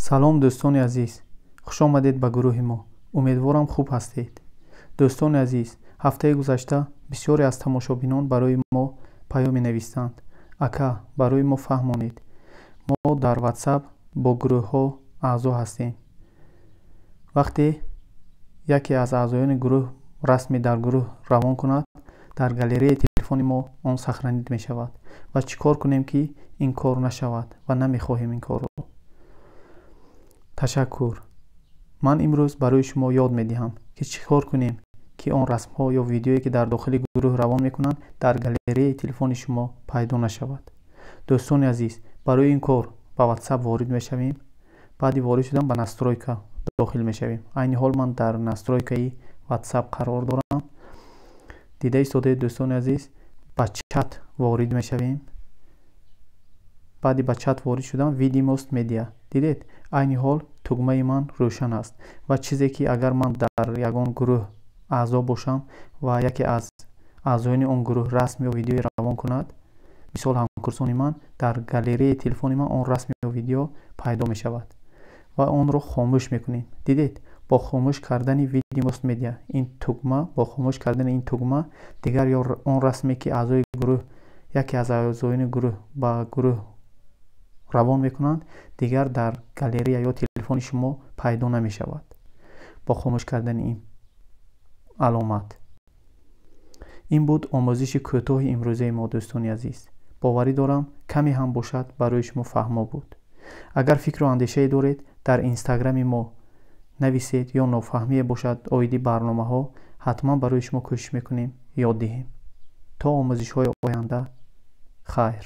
Салом, дӯстони азиз, хушомадед ба гурӯҳи мо. Умедворам, хуб ҳастед. Дӯстони азиз, ҳафтаи гузашта бисёре аз тамошобинон барои мо паёме навистанд: «Ака, барои мо фаҳмонед, мо дар Ватсап бо гурӯҳҳо аъзо ҳастем. Вақте яке аз аъзоёни гурӯҳ расме дар гурӯҳ равон кунад, дар галереяи телефони мо он сохранить мешавад. Ва чӣ кор кунем, ки ин кор нашавад ва намехоҳем ин корро?» Ташаккур. Ман имрӯз барои шумо ёд медиҳам, ки чӣ кор кунем, ки он расмҳо ё видеое, ки дар дохили гурӯҳ равон мекунанд, дар галереяи телефони шумо пайдо нашавад. Дӯстони азиз, барои ин кор ба Ватсап ворид мешавем. Баъди ворид шудан ба настройка дохил мешавем. Айни ҳол ман дар настройкаи Ватсап қарор дорам. Дида истодаед, дӯстони азиз. Ба чат ворид мешавем. Баъди ба чат ворид шудан, видимость медиа. Дидед, айни ҳол тугмаи ман рӯшан аст. Ва чизе ки агар ман дар ягон гурӯҳ аъзо бошам ва яке аз аъзоёни он гурӯҳ расм ё видеое равон кунад, мисол, ҳамкурсони ман, дар галереяи телефони ман он расм ё видео пайдо мешавад. Ва онро хомӯш мекунем. Дидед, бо хомӯш кардани видимость медиа ин тугма, бо хомӯш кардани ин тугма дигар ё он расме, ки аъзои гурӯҳ, яке аз аъзоёни гурӯҳ ба гурӯҳ равон мекунанд, дигар дар галерея ё телефони шумо пайдо намешавад бо хомӯш кардани ин аломат. Ин буд омӯзиши кӯтоҳи имрӯзаи мо, дӯстони азиз. Боварӣ дорам, каме ҳам бошад, барои шумо фаҳмо буд. Агар фикру андешае доред, дар Инстаграми мо нависед ё нофаҳмие бошад оиди барномаҳо, ҳатман барои шумо кӯшиш мекунем, ёд диҳем. То омӯзишҳои оянда, хайр.